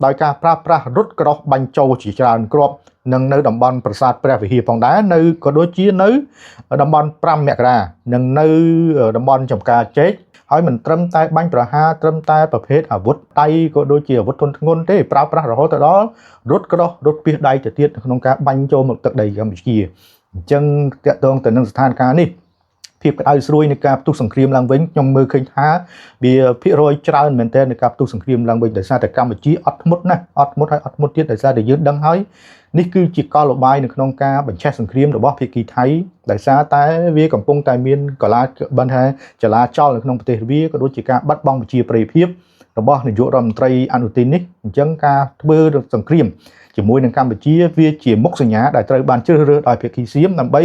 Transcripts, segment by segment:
ដោយការប្រើប្រាស់រថក្រោះបាញ់ចូលជាច្រើនគ្រាប់និងនៅតំបន់ប្រាសាទព្រះវិហារផងដែរនៅក៏ដូចជានៅតំបន់5មករានិងនៅតំបន់ចំការចេកហើយមិនត្រឹមតែបាញ់ប្រហារត្រឹមតែប្រភេទអាវុធដៃក៏ដូចជាអាវុធធុនធ្ងន់ទេប្រើប្រាស់រហូតទៅដល់រថក្រោះរថពាសដៃទៅទៀតក្នុងការបាញ់ចូលមកទឹកដីកម្ពុជាអញ្ចឹងតកតងទៅនឹងស្ថានភាពនេះភាពក្តៅស្រួយនៃការផ្ទុះសង្គ្រាមឡើងវិញខ្ញុំមើលឃើញថាវាភាគរយច្រើនមែនទែននៃការផ្ទុះសង្គ្រាមឡើងវិញដោយសារតែកម្ពុជាអត់ធ្មត់ណាស់អត់ធ្មត់ហើយអត់ធ្មត់ទៀតដោយសារតែយើងដឹងហើយនេះគឺជាកលបាយនៅក្នុងការបញ្ឆេះសង្គ្រាមរបស់ភាគីថៃដោយសារតែវាកំពុងតែមានកលាបានថាចលាចលនៅក្នុងប្រទេសវាក៏ដូចជាការបាត់បង់ប្រជាប្រិយភាពរបស់នាយករដ្ឋមន្ត្រីអនុទិននេះអញ្ចឹងការធ្វើសង្គ្រាមជាមួយនឹងកម្ពុជាវាជាមុខសញ្ញាដែលត្រូវបានជ្រើសរើសដោយភាគីសៀមដើម្បី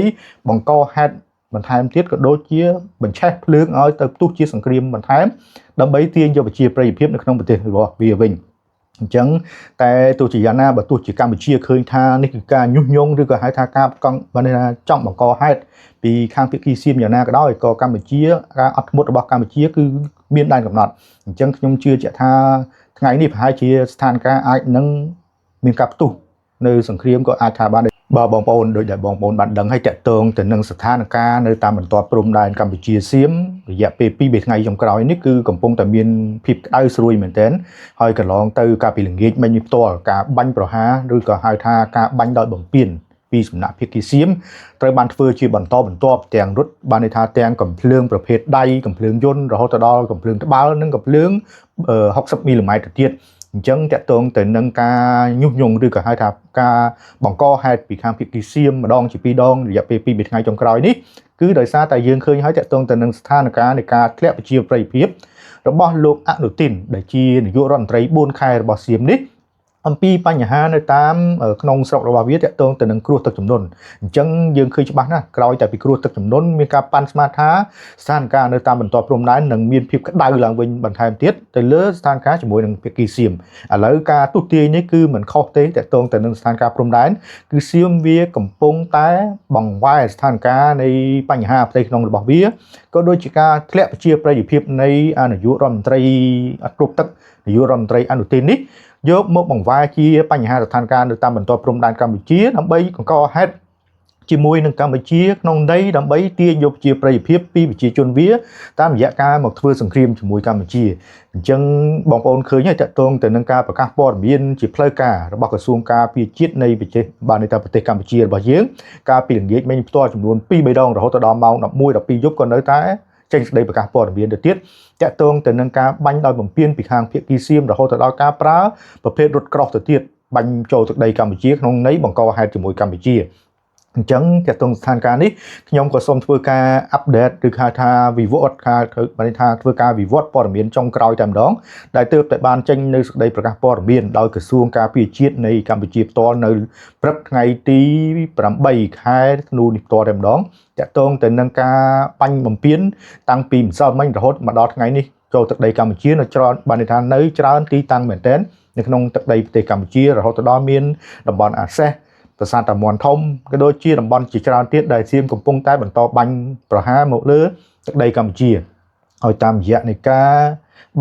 បង្កហេតុបន្ថែមទៀតក៏ដូចជាបញ្ឆេះភ្លើងឲ្យទៅផ្ទុះជាសង្គ្រាមបន្ថែមដើម្បីទាញយកប្រជាប្រិយភាពនៅក្នុងប្រទេសរបស់វាវិញអញ្ចឹងតែទោះជាយ៉ាងណាបើទោះជាកម្ពុជាឃើញថានេះគឺការញុះញង់ឬក៏ហៅថាការកង់បានថាចង់បង្កហេតុពីខាងភាគីសៀមយ៉ាងណាក៏ដោយក៏កម្ពុជាការអត់ធ្មត់របស់កម្ពុជាគឺមានដែនកំណត់អញ្ចឹងខ្ញុំជឿជាក់ថាថ្ងៃនេះប្រហែលជាស្ថានភាពអាចនឹងមានការផ្ទុះនៅសង្គ្រាមក៏អាចថាបានបើបងប្អូនដូចដែលបងប្អូនបានដឹងហើយតកតងទៅនឹងស្ថានភាពនៅតាមបន្ទាត់ព្រំដែនកម្ពុជាសៀមរយៈពេល2-3ថ្ងៃចុងក្រោយនេះគឺកំពុងតែមានភាពក្តៅស្រួយមែនទែនហើយកន្លងទៅកាលពីល្ងាចមិញនេះផ្ទាល់ការបាញ់ប្រហារឬក៏ហៅថាការបាញ់ដោយបំពេញពីសំណាក់ភាគីសៀមត្រូវបានធ្វើជាបន្តបន្ទាប់ទាំងរថបានន័យថាទាំងកំភ្លើងប្រភេទដៃកំភ្លើងយន្តរហូតទៅដល់កំភ្លើងត្បាល់និងកំភ្លើង60មីលីម៉ែត្រទៅទៀតអញ្ចឹងតកតងទៅនឹងការញុះញង់ឬក៏ហៅថាការបង្កហេតុពីខាងភាគីសៀមម្ដងជាពីរដងរយៈពេល2-3ថ្ងៃចុងក្រោយនេះគឺដោយសារតែយើងឃើញហើយតកតងទៅនឹងស្ថានភាពនៃការធ្លាក់ប្រជាប្រិយភាពរបស់លោកអនុទិនដែលជានាយករដ្ឋមន្ត្រី4ខែរបស់សៀមនេះអំពីបញ្ហានៅតាមក្នុងស្រុករបស់វាតកតងទៅនឹងគ្រោះទឹកជំនន់អញ្ចឹងយើងឃើញច្បាស់ណាស់ក្រោយតែពីគ្រោះទឹកជំនន់មានការប៉ាន់ស្មានថាស្ថានភាពនៅតាមបន្ទាត់ព្រំដែននឹងមានភាពក្តៅឡើងវិញបន្ថែមទៀតទៅលើស្ថានភាពជាមួយនឹងភាគីសៀមឥឡូវការទុះទាយនេះគឺមិនខុសទេតកតងទៅនឹងស្ថានភាពព្រំដែនគឺសៀមវាកំពុងតែបង្វែរស្ថានភាពនៃបញ្ហាផ្ទៃក្នុងរបស់វាក៏ដូចជាការធ្លាក់ប្រជាប្រិយភាពនៃនាយករដ្ឋមន្ត្រីអត់គ្រប់ទឹកនាយករដ្ឋមន្ត្រីអនុទិននេះយកមកបង្វែរជាបញ្ហាស្ថានភាពនៅតាមបន្ទាត់ព្រំដែនកម្ពុជាដើម្បីបង្កហេតុជាមួយនឹងកម្ពុជាក្នុងន័យដើម្បីទាញយកជាប្រិយភាពពីប្រជាជនវាតាមរយៈការមកធ្វើសង្គ្រាមជាមួយកម្ពុជាអញ្ចឹងបងប្អូនឃើញហើយតកតងទៅនឹងការប្រកាសព័ត៌មានជាផ្លូវការរបស់ក្រសួងការពារជាតិនៃប្រទេសបានន័យថាប្រទេសកម្ពុជារបស់យើងកាលពីល្ងាចមិញផ្ទាល់ចំនួន2-3ដងរហូតដល់ម៉ោង11 12យប់ក៏នៅតែចេញសេចក្តីប្រកាសព័ត៌មានទៅទៀតតកតងទៅនឹងការបាញ់ដោយបំពេញពីខាងភាគីសៀមរហូតដល់ការប្រើប្រភេទរថក្រោះទៅទៀតបាញ់ចូលទឹកដីកម្ពុជាក្នុងន័យបង្កហេតុជាមួយកម្ពុជាអញ្ចឹងតកតងស្ថានភាពនេះខ្ញុំក៏សូមធ្វើការអាប់ដេតឬហៅថាវិវត្តថាបានថាធ្វើការវិវត្តព័ត៌មានចុងក្រោយតែម្ដងដែលទើបតែបានចេញនៅសេចក្តីប្រកាសព័ត៌មានដោយក្រសួងការពារជាតិនៃកម្ពុជាផ្ទាល់នៅព្រឹកថ្ងៃទី8ខែធ្នូនេះផ្ទាល់តែម្ដងតកតងទៅនឹងការបាញ់បំពេញតាំងពីម្សិលមិញរហូតមកដល់ថ្ងៃនេះចូលទឹកដីកម្ពុជានៅច្រើនបានន័យថានៅច្រើនទីតាំងមែនទែននៅក្នុងទឹកដីប្រទេសកម្ពុជារហូតដល់មានតំបន់អាសេះប្រាសាទតាមាន់ធំក៏ដូចជាតំបន់ជាច្រើនទៀតដែលសៀមកំពុងតែបន្តបាញ់ប្រហារមកលើទឹកដីកម្ពុជាហើយតាមរយៈនៃការ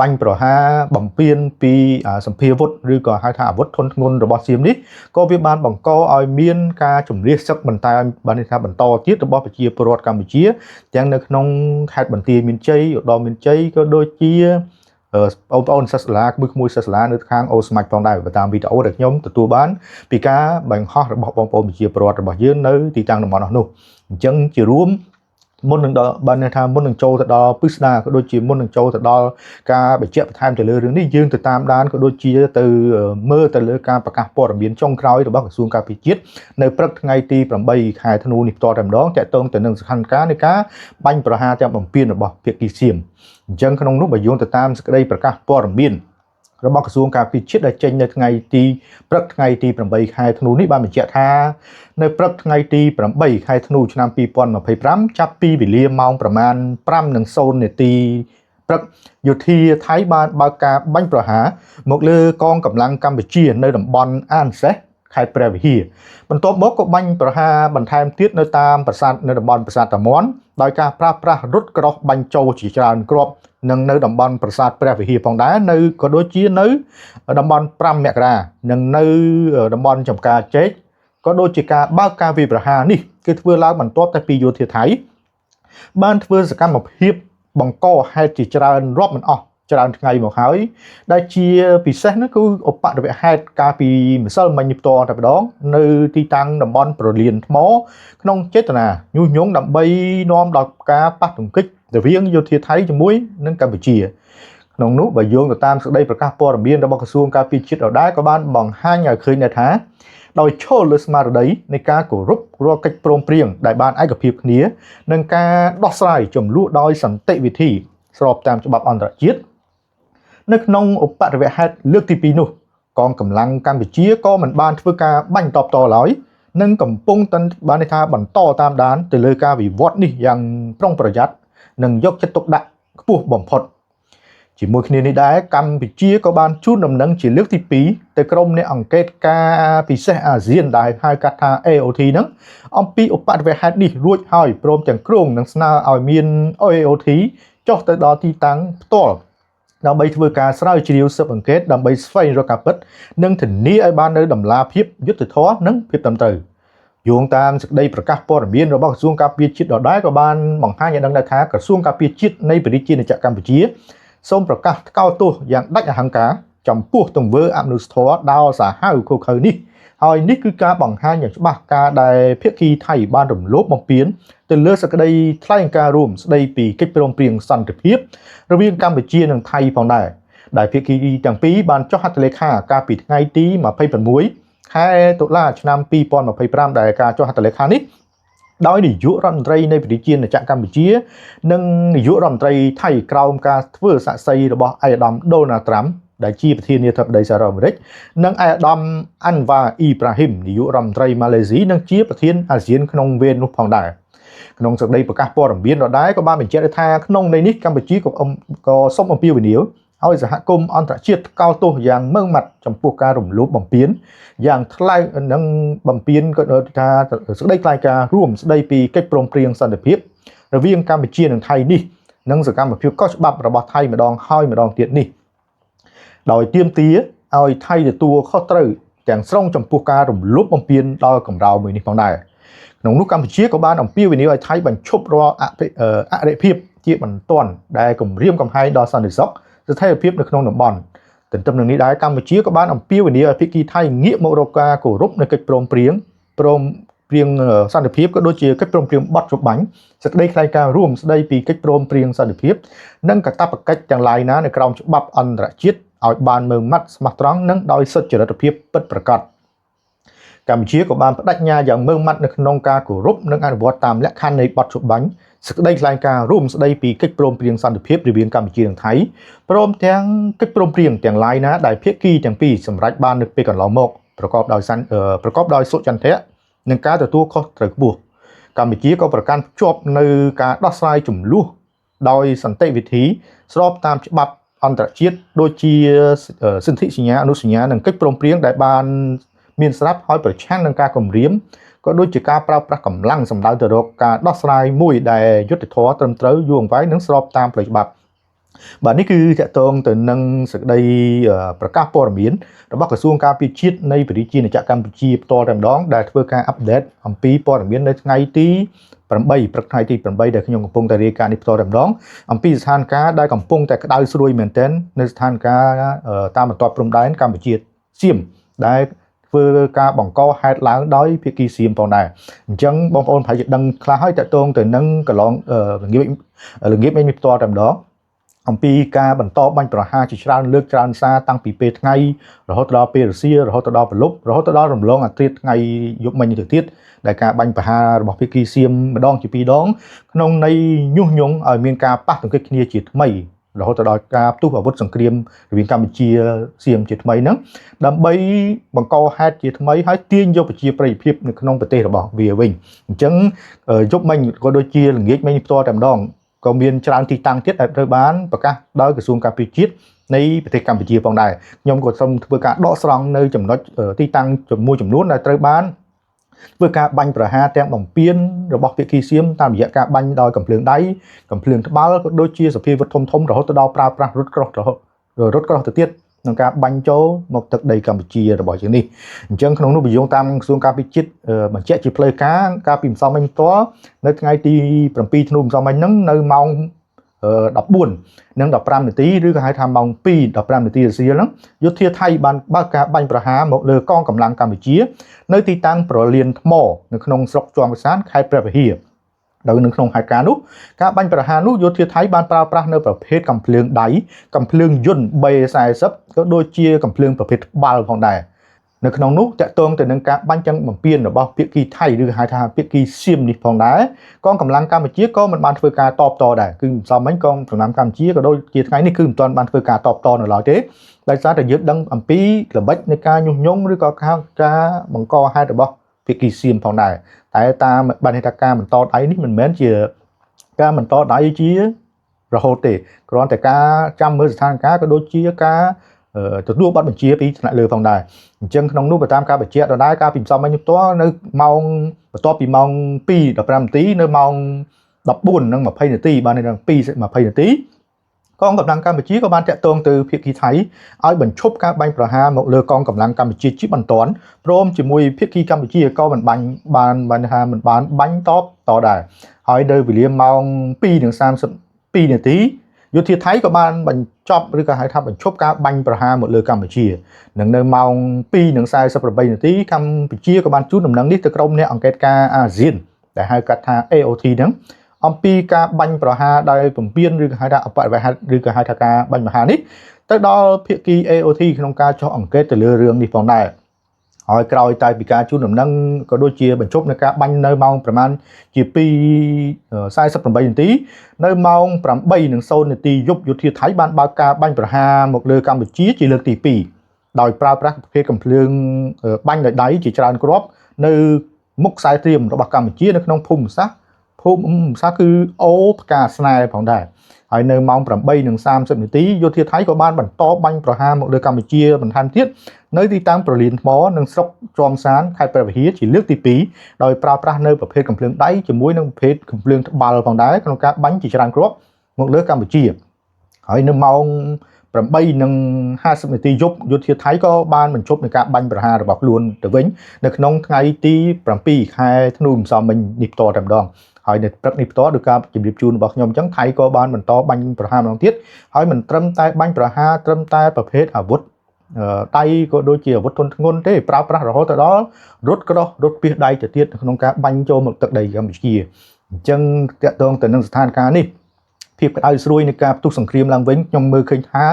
បាញ់ប្រហារបំពេញពីសម្ភារវុធឬក៏ហៅថាអាវុធធនធ្ងន់របស់សៀមនេះក៏វាបានបង្កឲ្យមានការជំនះសឹកបន្តបានន័យថាបន្តទៀតរបស់ប្រជាពលរដ្ឋកម្ពុជាទាំងនៅក្នុងខេត្តបន្ទាយមានជ័យឧត្តរមានជ័យក៏ដូចជាបងប្អូនសិស្សសាលាក្មួយៗសិស្សសាលានៅខាងអូស្មាច់ផងដែរតាមវីដេអូដែលខ្ញុំទទួលបានពីការបង្ហោះរបស់បងប្អូនប្រជាពលរដ្ឋរបស់យើងនៅទីតាំងតំបន់នោះអញ្ចឹងជារួមមុននឹងដល់បានន័យថាមុននឹងចូលទៅដល់ពិស្ដាក៏ដូចជាមុននឹងចូលទៅដល់ការបញ្ជាក់បន្ថែមទៅលើរឿងនេះយើងទៅតាមដានក៏ដូចជាទៅមើលទៅលើការប្រកាសព័ត៌មានចុងក្រោយរបស់ក្រសួងការពារជាតិនៅព្រឹកថ្ងៃទី8ខែធ្នូនេះផ្ទាល់តែម្ដងទាក់ទងទៅនឹងស្ថានភាពនៃការបាញ់ប្រហារទាំងបំពេញរបស់ភាគីសៀមអញ្ចឹងក្នុងនោះបើយោងទៅតាមសេចក្តីប្រកាសព័ត៌មានរបស់ក្រសួងការពារជាតិដែលចេញនៅថ្ងៃទីព្រឹកថ្ងៃទី8ខែធ្នូនេះបានបញ្ជាក់ថានៅព្រឹកថ្ងៃទី8ខែធ្នូឆ្នាំ2025ចាប់ពីវេលាម៉ោងប្រមាណ5:00នាទីព្រឹកយោធាថៃបានបើកការបាញ់ប្រហារមកលើកងកម្លាំងកម្ពុជានៅតំបន់អានសេះខេត្តព្រះវិហារបន្ទាប់មកក៏បាញ់ប្រហារបន្ថែមទៀតនៅតាមប្រាសាទនៅតំបន់ប្រាសាទតាមាន់ ដោយការប្រើប្រាស់រថក្រោះបាញ់ចូលជាច្រើនគ្រាប់និងនៅតំបន់ប្រាសាទព្រះវិហារផងដែរនៅក៏ដូចជានៅតំបន់5មករានិងនៅតំបន់ចំការចេកក៏ដូចជាការបើកការវាយប្រហារនេះគឺធ្វើឡើងបន្ទាប់តែពីយោធាថៃបានធ្វើសកម្មភាពបង្កហេតុជាច្រើនរាប់មិនអស់ច្រើនថ្ងៃមកហើយដែលជាពិសេសនោះគឺឧបទ្ទវហេតុកាលពីម្សិលមិញផ្ទាល់តែម្ដងនៅទីតាំងតំបន់ប្រលានថ្មក្នុងចេតនាញុះញង់ដើម្បីនាំដល់ការប៉ះទង្គិចរវាងយោធាថៃជាមួយនឹងកម្ពុជាក្នុងនោះបើយោងទៅតាមសេចក្តីប្រកាសព័ត៌មានរបស់ក្រសួងការពារជាតិដដែលក៏បានបង្ហាញឲ្យឃើញដែរថាដោយឈលលើស្មារតីនៃការគោរពរាល់កិច្ចព្រមព្រៀងដែលបានឯកភាពគ្នានិងការដោះស្រាយចំនួនដោយសន្តិវិធីស្របតាមច្បាប់អន្តរជាតិនៅក្នុងឧបទ្ទវហេតុលើកទី2នោះកងកម្លាំងកម្ពុជាក៏មិនបានធ្វើការបាញ់តបតឡើយនិងកំពុងបានន័យថាបន្តតាមដានទៅលើការវិវត្តនេះយ៉ាងប្រុងប្រយ័ត្ននិងយកចិត្តទុកដាក់ខ្ពស់បំផុតជាមួយគ្នានេះដែរកម្ពុជាក៏បានជូនដំណឹងជាលើកទី2ទៅក្រុមអ្នកអង្កេតការពិសេសអាស៊ានដែលហៅកាត់ថា AOT ហ្នឹងអំពីឧបទ្ទវហេតុនេះរួចហើយព្រមទាំងគ្រោងនឹងស្នើឲ្យមាន AOT ចុះទៅដល់ទីតាំងផ្ទាល់ដើម្បីធ្វើការស្រាវជ្រាវស៊ើបអង្កេតដើម្បីស្វែងរកការពិតនិងធានាឲ្យបាននូវតម្លាភាពយុត្តិធម៌និងភាពត្រឹមត្រូវយោងតាមសេចក្តីប្រកាសព័ត៌មានរបស់ក្រសួងការពារជាតិដដែលក៏បានបង្ហាញឲ្យដឹងដែរថាក្រសួងការពារជាតិនៃប្រជាណាចក្រកម្ពុជាសូមប្រកាសថ្កោលទោសយ៉ាងដាច់អហង្ការចំពោះទង្វើអមនុស្សធម៌ដ៏សាហាវឃោរឃៅនេះហើយនេះគឺការបង្ហាញយ៉ាងច្បាស់ការដែលភាគីថៃបានរំលោភបំពានទៅលើសេចក្តីថ្លែងការណ៍រួមស្តីពីកិច្ចព្រមព្រៀងសន្តិភាពរវាងកម្ពុជានិងថៃផងដែរដែលភាគីទាំងពីរបានចុះហត្ថលេខាកាលពីថ្ងៃទី26ខែតុលាឆ្នាំ2025ដែលការចុះហត្ថលេខានេះដោយនាយករដ្ឋមន្ត្រីនៃប្រជាណាចក្រកម្ពុជានិងនាយករដ្ឋមន្ត្រីថៃក្រោមការធ្វើសាក្សីរបស់ឯកឧត្តមដូណាល់ត្រាំដែលជាប្រធានាធិបតីសហរដ្ឋអាមេរិកនិងឯកឧត្តមអាន់វ៉ាអ៊ីប្រាហ៊ីមនាយករដ្ឋមន្ត្រីម៉ាឡេស៊ីនិងជាប្រធានអាស៊ានក្នុងវេននោះផងដែរក្នុងសេចក្តីប្រកាសព័ត៌មានដដែលក៏បានបញ្ជាក់ថាក្នុងន័យនេះកម្ពុជាក៏សូមអំពាវនាវឲ្យសហគមន៍អន្តរជាតិថ្កោលទោសយ៉ាងម៉ឺងម៉ាត់ចំពោះការរំលោភបំពានយ៉ាងថ្លែងនិងបំពានក៏ថាសេចក្តីថ្លែងការណ៍រួមស្តីពីកិច្ចព្រមព្រៀងសន្តិភាពរវាងកម្ពុជានិងថៃនេះនិងសកម្មភាពកុសច្បាប់របស់ថៃម្ដងហើយម្ដងទៀតនេះដោយទាមទារឲ្យថៃទទួលខុសត្រូវទាំងស្រុងចំពោះការរំលោភបំពានដល់កម្រោមួយនេះផងដែរក្នុងនោះកម្ពុជាក៏បានអំពាវនាវឲ្យថៃបញ្ឈប់រាល់អរិភាពជាបន្ទាន់ដែលគំរាមកំហែងដល់សន្តិសុខស្ថិរភាពនៅក្នុងតំបន់ទន្ទឹមនឹងនេះដែរកម្ពុជាក៏បានអំពាវនាវឲ្យភាគីថៃងាកមករកការគោរពនូវកិច្ចព្រមព្រៀងសន្តិភាពក៏ដូចជាកិច្ចព្រមព្រៀងបទច្បាញ់សេចក្តីថ្លែងការណ៍រួមស្តីពីកិច្ចព្រមព្រៀងសន្តិភាពនិងកាតព្វកិច្ចទាំងឡាយណានៅក្រោមច្បាប់អន្តរជាតិឲ្យបានម៉ឺងម៉ាត់ស្មោះត្រង់និងដោយសុចរិតភាពពិតប្រាកដកម្ពុជាក៏បានបដិញ្ញាយ៉ាងម៉ឺងម៉ាត់នៅក្នុងការគោរពនិងអនុវត្តតាមលក្ខខណ្ឌនៃបទច្បាញ់សេចក្តីថ្លែងការណ៍រួមស្តីពីកិច្ចព្រមព្រៀងសន្តិភាពរវាងកម្ពុជានិងថៃព្រមទាំងកិច្ចព្រមព្រៀងទាំងឡាយណាដែលភាគីទាំងពីរសម្រេចបាននៅពេលកន្លងមកប្រកបដោយសុចន្ទៈនិងការទទួលខុសត្រូវខ្ពស់កម្ពុជាក៏ប្រកាន់ភ្ជាប់នៅការដោះស្រាយចំនួនដោយសន្តិវិធីស្របតាមច្បាប់អន្តរជាតិដូចជាសន្ធិសញ្ញាអនុសញ្ញានិងកិច្ចព្រមព្រៀងដែលបានមានស្រាប់ហើយប្រឆាំងនឹងការគំរាមក៏ដូចជាការប្រើប្រាស់កម្លាំងសម្ដៅទៅរកការដោះស្រាយមួយដែលយុត្តិធម៌ត្រឹមត្រូវយូរអង្វែងនិងស្របតាមផ្លូវច្បាប់បាទនេះគឺតកតងទៅនឹងសេចក្តីប្រកាសព័ត៌មានរបស់ក្រសួងការពារជាតិនៃប្រជាណាចក្រកម្ពុជាផ្ទាល់តែម្ដងដែលធ្វើការអាប់ដេតអំពីព័ត៌មាននៅថ្ងៃទី8ព្រឹកថ្ងៃទី8ដែលខ្ញុំកំពុងតែរាយការណ៍នេះផ្ទាល់តែម្ដងអំពីស្ថានភាពដែលកំពុងតែក្តៅស្រួយមែនទែននៅស្ថានភាពតាមបន្ទាត់ព្រំដែនកម្ពុជាសៀមដែលធ្វើការបង្កហេតុឡើងដោយភាគីសៀមផងដែរអញ្ចឹងបងប្អូនប្រហែលជាដឹងខ្លះហើយតកតងទៅនឹងកន្លងល្ងាចនេះផ្ទាល់តែម្ដងអំពីការបន្តបាញ់ប្រហារជាច្រើនលើកច្រើនសារតាំងពីពេលថ្ងៃរហូតដល់ពេលរសៀលរហូតដល់ព្រលប់រហូតដល់រំលងអាត្រៀតថ្ងៃយប់មិញទៅទៀតដែលការបាញ់ប្រហាររបស់ភាគីសៀមម្ដងជាពីរដងក្នុងន័យញុះញង់ឲ្យមានការប៉ះទង្គិចគ្នាជាថ្មីរហូតដល់ការផ្ទុះអាវុធសង្គ្រាមរវាងកម្ពុជាសៀមជាថ្មីហ្នឹងដើម្បីបង្កហេតុជាថ្មីហើយទាញយកប្រជាប្រិយភាពនៅក្នុងប្រទេសរបស់វាវិញអញ្ចឹងយប់មិញក៏ដូចជាល្ងាចមិញផ្ទាល់តែម្ដងក៏មានច្រើនទីតាំងទៀតដែលត្រូវបានប្រកាសដោយក្រសួងការពារជាតិនៃប្រទេសកម្ពុជាផងដែរខ្ញុំក៏សូមធ្វើការដកស្រង់នៅចំណុចទីតាំងមួយចំនួនដែលត្រូវបាន ធ្វើការបាញ់ប្រហារទាំងបំពេញរបស់ភាគីសៀមតាមរយៈការបាញ់ដោយកំភ្លើងដៃកំភ្លើងត្បាល់ក៏ដូចជាសភាវុធធំៗរហូតដល់ប្រើប្រាស់រថក្រោះរថក្រោះទៅទៀតក្នុងការបាញ់ចូលមកទឹកដីកម្ពុជារបស់យើងនេះអញ្ចឹងក្នុងនោះបញ្យងតាមក្រសួងការពារជាតិបញ្ជាក់ជាផ្លូវការកាលពីម្សិលមិញផ្ទាល់នៅថ្ងៃទី7ធ្នូម្សិលមិញហ្នឹងនៅម៉ោង14និង15នាទីឬក៏ហៅថាម៉ោង2:15នាទីរសៀលហ្នឹងយោធាថៃបានបើកការបាញ់ប្រហារមកលើកងកម្លាំងកម្ពុជានៅទីតាំងប្រលានថ្មនៅក្នុងស្រុកជាំក្សាន្តខេត្តព្រះវិហារដោយនៅក្នុងហេតុការណ៍នោះការបាញ់ប្រហារនោះយោធាថៃបានប្រើប្រាស់នៅប្រភេទកំភ្លើងដៃកំភ្លើងយន្ត B40 ក៏ដូចជាកំភ្លើងប្រភេទបាល់ផងដែរនៅក្នុងនោះតកតងទៅនឹងការបាញ់ចឹងបំពេញរបស់ភាគីថៃឬហៅថាភាគីសៀមនេះផងដែរកងកម្លាំងកម្ពុជាក៏មិនបានធ្វើការតបតដែរគឺមិនសមមិញកងកម្លាំងកម្ពុជាក៏ដូចជាថ្ងៃនេះគឺមិនទាន់បានធ្វើការតបតនៅឡើយទេដោយសារតែយើងដឹងអំពីល្បិចនៃការញុះញង់ឬក៏ការបង្កហេតុរបស់ភាគីសៀមផងដែរតែតាមបានន័យថាការបន្តដៃនេះមិនមែនជាការបន្តដៃជារហូតទេគ្រាន់តែការចាំមើលស្ថានភាពក៏ដូចជាការទទួលបទបញ្ជាពីថ្នាក់លើផងដែរអញ្ចឹងក្នុងនោះបើតាមការបញ្ជាក់ដដែលការពីម្សិលមិញផ្ទាល់នៅម៉ោងបន្ទាប់ពីម៉ោង2:15នាទីនៅម៉ោង14:20នាទីបាននៅ2:20នាទីកងកម្លាំងកម្ពុជាក៏បានតាក់ទងទៅភាគីថៃឲ្យបញ្ឈប់ការបាញ់ប្រហារមកលើកងកម្លាំងកម្ពុជាជាបន្ទាន់ព្រមជាមួយភាគីកម្ពុជាក៏មិនបាញ់បានបានថាមិនបានបាញ់តបតដែរហើយនៅវេលាម៉ោង2:32នាទីយោធាថៃក៏បានបញ្ចប់ឬក៏ហៅថាបញ្ឈប់ការបាញ់ប្រហារមកលើកម្ពុជានិងនៅម៉ោង2:48នាទីកម្ពុជាក៏បានជូនដំណឹងនេះទៅក្រុមអ្នកអង្កេតការអាស៊ានដែលហៅកាត់ថា AOT ហ្នឹងអំពីការបាញ់ប្រហារដោយពំពានឬក៏ហៅថាអបិវហេតុឬក៏ហៅថាការបាញ់ប្រហារនេះទៅដល់ភាគី AOT ក្នុងការចុះអង្កេតទៅលើរឿងនេះផងដែរហើយក្រោយតែពីការជូនដំណឹងក៏ដូចជាបញ្ចប់នៃការបាញ់នៅម៉ោងប្រមាណជា2:48នាទីនៅម៉ោង8:00នាទីយប់យោធាថៃបានបើកការបាញ់ប្រហារមកលើកម្ពុជាជាលើកទី2ដោយប្រើប្រាស់ប្រភេទកំភ្លើងបាញ់ដោយដៃជាច្រើនគ្រាប់នៅមុខខ្សែត្រៀមរបស់កម្ពុជានៅក្នុងភូមិសាស្ត្រគឺអូផ្កាស្នេហ៍ផងដែរហើយនៅម៉ោង8:30នាទីយោធាថៃក៏បានបន្តបាញ់ប្រហារមកលើកម្ពុជាបន្ថែមទៀតនៅទីតាំងប្រលានថ្មនិងស្រុកជាំសានខេត្តព្រះវិហារជាលើកទី2ដោយប្រើប្រាស់នៅប្រភេទកំភ្លើងដៃជាមួយនឹងប្រភេទកំភ្លើងត្បាល់ផងដែរក្នុងការបាញ់ជាច្រើនគ្រាប់មកលើកម្ពុជាហើយនៅម៉ោង8:50នាទីយប់យោធាថៃក៏បានបញ្ឈប់នៃការបាញ់ប្រហាររបស់ខ្លួនទៅវិញនៅក្នុងថ្ងៃទី7ខែធ្នូម្សិលមិញនេះផ្ទាល់តែម្ដងហើយនៅព្រឹកនេះផ្ទាល់ដោយការជម្រាបជូនរបស់ខ្ញុំអញ្ចឹងថៃក៏បានបន្តបាញ់ប្រហារម្ដងទៀតហើយមិនត្រឹមតែបាញ់ប្រហារត្រឹមតែប្រភេទអាវុធដៃក៏ដូចជាអាវុធធុនធ្ងន់ទេប្រើប្រាស់រហូតដល់រថក្រោះរថពាសដៃទៅទៀតក្នុងការបាញ់ចូលមកទឹកដីកម្ពុជាអញ្ចឹងតាក់ទងទៅនឹងស្ថានភាពនេះភាពក្តៅស្រួយនៃការផ្ទុះសង្គ្រាមឡើងវិញខ្ញុំមើលឃើញថា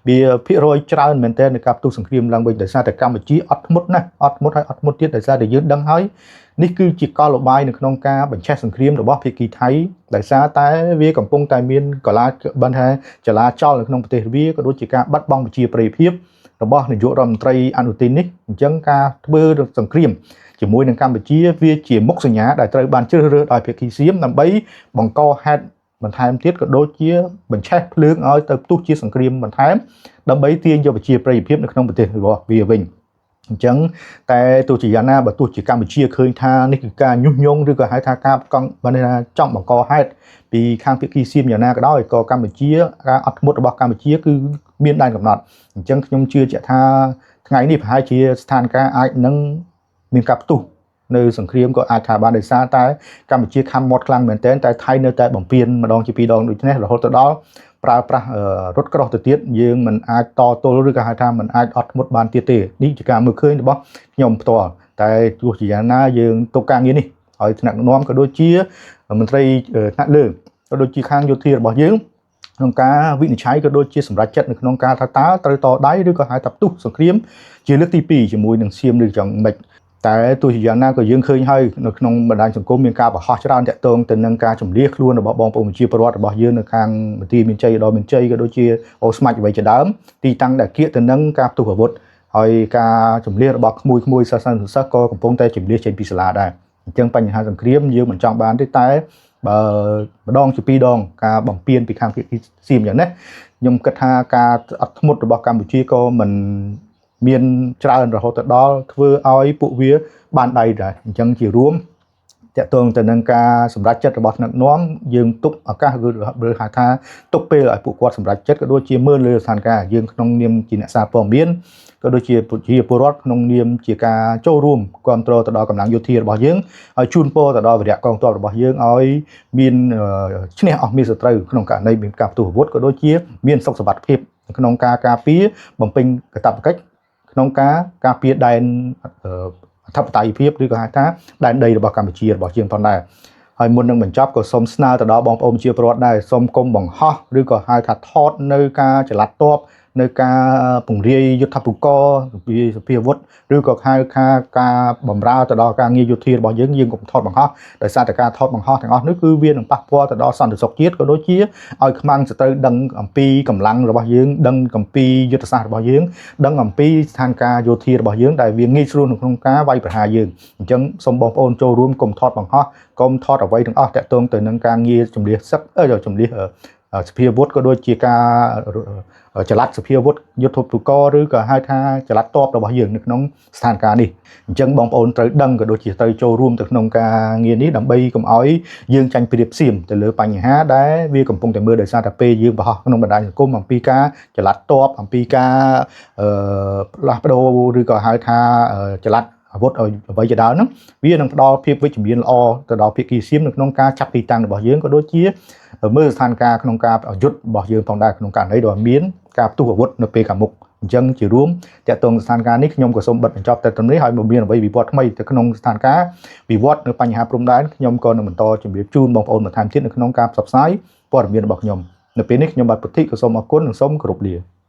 វាភាគរយច្រើនមែនទែននៃការផ្ទុះសង្គ្រាមឡើងវិញដោយសារតែកម្ពុជាអត់ធ្មត់ណាស់អត់ធ្មត់ហើយអត់ធ្មត់ទៀតដោយសារតែយើងដឹងហើយនេះគឺជាកលបាយនៅក្នុងការបញ្ឆេះសង្គ្រាមរបស់ភាគីថៃដោយសារតែវាកំពុងតែមានកលាបានថាចលាចលនៅក្នុងប្រទេសវាក៏ដូចជាការបាត់បង់ប្រជាប្រិយភាពរបស់នាយករដ្ឋមន្ត្រីអនុទិននេះអញ្ចឹងការធ្វើសង្គ្រាមជាមួយនឹងកម្ពុជាវាជាមុខសញ្ញាដែលត្រូវបានជ្រើសរើសដោយភាគីសៀមដើម្បីបង្កហេតុបន្ថែមទៀតក៏ដូចជាបញ្ឆេះភ្លើងឲ្យទៅផ្ទុះជាសង្គ្រាមបន្ថែមដើម្បីទាញយកប្រជាប្រិយភាពនៅក្នុងប្រទេសរបស់វាវិញអញ្ចឹងតែទោះជាយ៉ាងណាបើទោះជាកម្ពុជាឃើញថានេះគឺការញុះញង់ឬក៏ហៅថាការកង់បានថាចង់បង្កហេតុពីខាងភាគីសៀមយ៉ាងណាក៏ដោយក៏កម្ពុជាការអត់ធ្មត់របស់កម្ពុជាគឺមានដែនកំណត់អញ្ចឹងខ្ញុំជឿជាក់ថាថ្ងៃនេះប្រហែលជាស្ថានភាពអាចនឹងមានការផ្ទុះនៅសង្គ្រាមក៏អាចថាបានដោយសារតែកម្ពុជាខំមាត់ខ្លាំងមែនទែនតែថៃនៅតែបំពេញម្ដងជាពីរដងដូចនេះរហូតទៅដល់ប្រើប្រាស់រថក្រោះទៅទៀតយើងមិនអាចតទល់ឬក៏ហៅថាមិនអាចអត់ធ្មត់បានទៀតទេនេះជាការមើលឃើញរបស់ខ្ញុំផ្ទាល់តែទោះជាយ៉ាងណាយើងទុកការងារនេះឲ្យថ្នាក់ដឹកនាំក៏ដូចជាមន្ត្រីថ្នាក់លើក៏ដូចជាខាងយោធារបស់យើងក្នុងការវិនិច្ឆ័យក៏ដូចជាសម្រេចចិត្តនៅក្នុងការថាតើត្រូវតដៃឬក៏ហៅថាផ្ទុះសង្គ្រាមជាលើកទី2ជាមួយនឹងសៀមឬយ៉ាងម៉េចតែទោះជាយ៉ាងណាក៏យើងឃើញហើយនៅក្នុងបណ្ដាញសង្គមមានការបង្ហោះច្រើនតាក់ទងទៅនឹងការជំលះខ្លួនរបស់បងប្អូនប្រជាពលរដ្ឋរបស់យើងនៅខាងមន្ទីរមានជ័យដល់មានជ័យក៏ដូចជាអូស្មាច់អ្វីជាដើមទីតាំងដែលគៀកទៅនឹងការផ្ទុះអាវុធហើយការជំលះរបស់ក្មួយៗសិស្សសិស្សក៏កំពុងតែជំលះចេញពីសាលាដែរអញ្ចឹងបញ្ហាសង្គ្រាមយើងមិនចង់បានទេតែបើម្ដងជាពីរដងការបំពេញពីខាងភាគីសៀមយ៉ាងនេះខ្ញុំគិតថាការអត់ធ្មត់របស់កម្ពុជាក៏មិន មានច្រើនរហូតទៅដល់ធ្វើឲ្យពួកវាបានដៃដែរអញ្ចឹងជារួមតកតងទៅនឹងការសម្រេចចិត្តរបស់ថ្នាក់នាំយើងទុកឱកាសឬហៅថាទុកពេលឲ្យពួកគាត់សម្រេចចិត្តក៏ដូចជាមើលលើស្ថានភាពយើងក្នុងនាមជាអ្នកសារព័ត៌មានក៏ដូចជាប្រជាពលរដ្ឋក្នុងនាមជាការចូលរួមគ្រប់គ្រងទៅដល់កម្លាំងយោធារបស់យើងឲ្យជូនពរទៅដល់វីរៈកងទ័ពរបស់យើងឲ្យមានឈ្នះអស់មានសត្រូវក្នុងករណីមានការផ្ទុះអាវុធក៏ដូចជាមានសុខសុវត្ថិភាពក្នុងការការពារបំពេញកាតព្វកិច្ចក្នុងការការពារដែនអធិបតេយ្យភាពឬក៏ហៅថាដែនដីរបស់កម្ពុជារបស់យើងផងដែរហើយមុននឹងបញ្ចប់ក៏សូមស្នើទៅដល់បងប្អូនជាពលរដ្ឋដែរសូមកុំបង្ហោះឬក៏ហៅថាថតនៅការចល័តទ័ពនៅការពង្រាយយុទ្ធភូករសភាវុធឬក៏ហៅថាការបំរើទៅដល់ការងារយោធារបស់យើងយើងកុំថតបង្ហោះដោយសារតែការថតបង្ហោះទាំងអស់នេះគឺវានឹងប៉ះពាល់ទៅដល់សន្តិសុខជាតិក៏ដូចជាឲ្យខ្មាំងសត្រូវដឹងអំពីកម្លាំងរបស់យើងដឹងអំពីយុទ្ធសាស្ត្ររបស់យើងដឹងអំពីស្ថានភាពយោធារបស់យើងដែលវាងាយស្រួលក្នុងការវាយប្រហារយើងអញ្ចឹងសូមបងប្អូនចូលរួមកុំថតបង្ហោះកុំថតអ្វីទាំងអស់តាក់ទងទៅនឹងការងារជំនះសឹកជំនះសភាវុធក៏ដូចជាការចល័តសភាវុធយុទ្ធភូករឬក៏ហៅថាចល័តតបរបស់យើងនៅក្នុងស្ថានភាពនេះអញ្ចឹងបងប្អូនត្រូវដឹងក៏ដូចជាត្រូវចូលរួមទៅក្នុងការងារនេះដើម្បីកុំឲ្យយើងចាញ់ប្រៀបសៀមទៅលើបញ្ហាដែលវាកំពុងតែមើលដោយសារតែពេលយើងបង្ហោះក្នុងបណ្ដាញសង្គមអំពីការចល័តតបអំពីការផ្លាស់ប្ដូរឬក៏ហៅថាចល័តអាវុធឲ្យអ្វីជាដើមហ្នឹងវានឹងផ្ដល់ភាពវិជ្ជមានល្អទៅដល់ភាគីសៀមនៅក្នុងការចាប់ទីតាំងរបស់យើងក៏ដូចជាមើលស្ថានភាពក្នុងការយុទ្ធរបស់យើងផងដែរក្នុងករណីដែលមានការផ្ទុះអាវុធនៅពេលខាងមុខអញ្ចឹងជារួមតាក់ទងស្ថានភាពនេះខ្ញុំក៏សូមបិទបញ្ចប់តែត្រឹមនេះហើយមកមានអ្វីវិវត្តថ្មីទៅក្នុងស្ថានភាពវិវត្តនៅបញ្ហាព្រំដែនខ្ញុំក៏នឹងបន្តជម្រាបជូនបងប្អូនបន្ថែមទៀតនៅក្នុងការផ្សព្វផ្សាយព័ត៌មានរបស់ខ្ញុំនៅពេលនេះខ្ញុំបាទពុទ្ធិក៏សូមអរគុណនិងសូមគោរពលា។